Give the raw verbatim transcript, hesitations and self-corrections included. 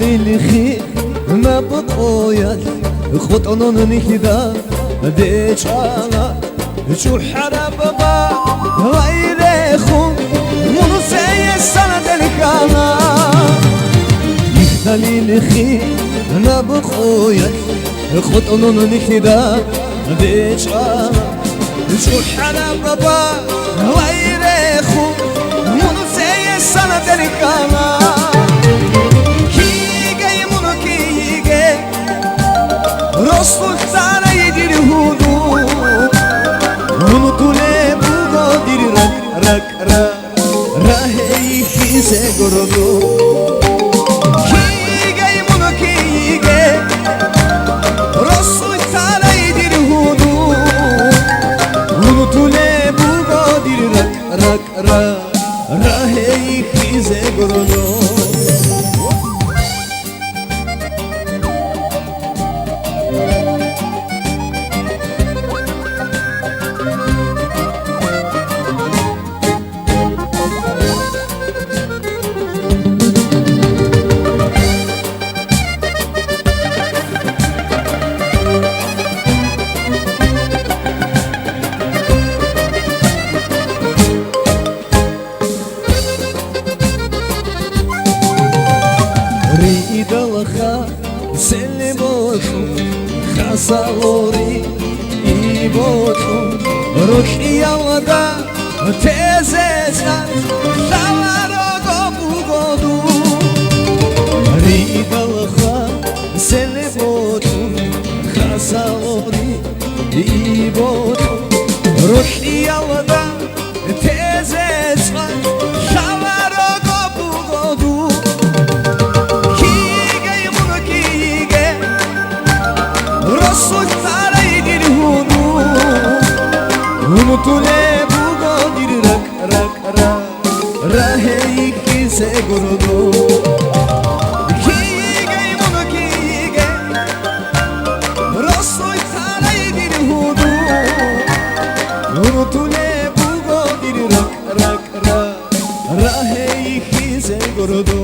Лилихи наб къоялъ къотӀнун нилъеда дечӀана, чӀухӀараб баба вайрехун мун цеесан делкъана. Лилихи наб къоялъ къотӀнун нилъеда дечӀана, чӀухӀараб баба вайрехун мун цеесан делкъана. Кигей мун кигей, росулъ цӀарай дир гьуду, мун тулеб буго дир ракӀ, ракӀ, ракӀ. Рагьейихьизе гуроду. Кигей мун кигей, росулъ цӀарай дир гьуду. Мун тулеб буго дир ракӀ, ракӀ, ракӀ. Рагьейихьизе гуроду. Ридалха сели ботлъун, хасалори и ботлъун, рокьиялда тезе цӀар лъаларого бугоду. Ридалха сели ботлъун, хасалори и ботлъун, рокьиялда тезе цӀар лъаларого бугоду. Кигей мун кигей, росулъ цӀарай дир гьуду. Мун тулеб буго дир ракӀ, ракӀ, ракӀ. Рагьейихьизе гуроду. Кигей мун кигей, росулъ цӀарай дир гьуду. Мун тулеб буго дир ракӀ, ракӀ, ракӀ. Рагьейихьизе гуроду.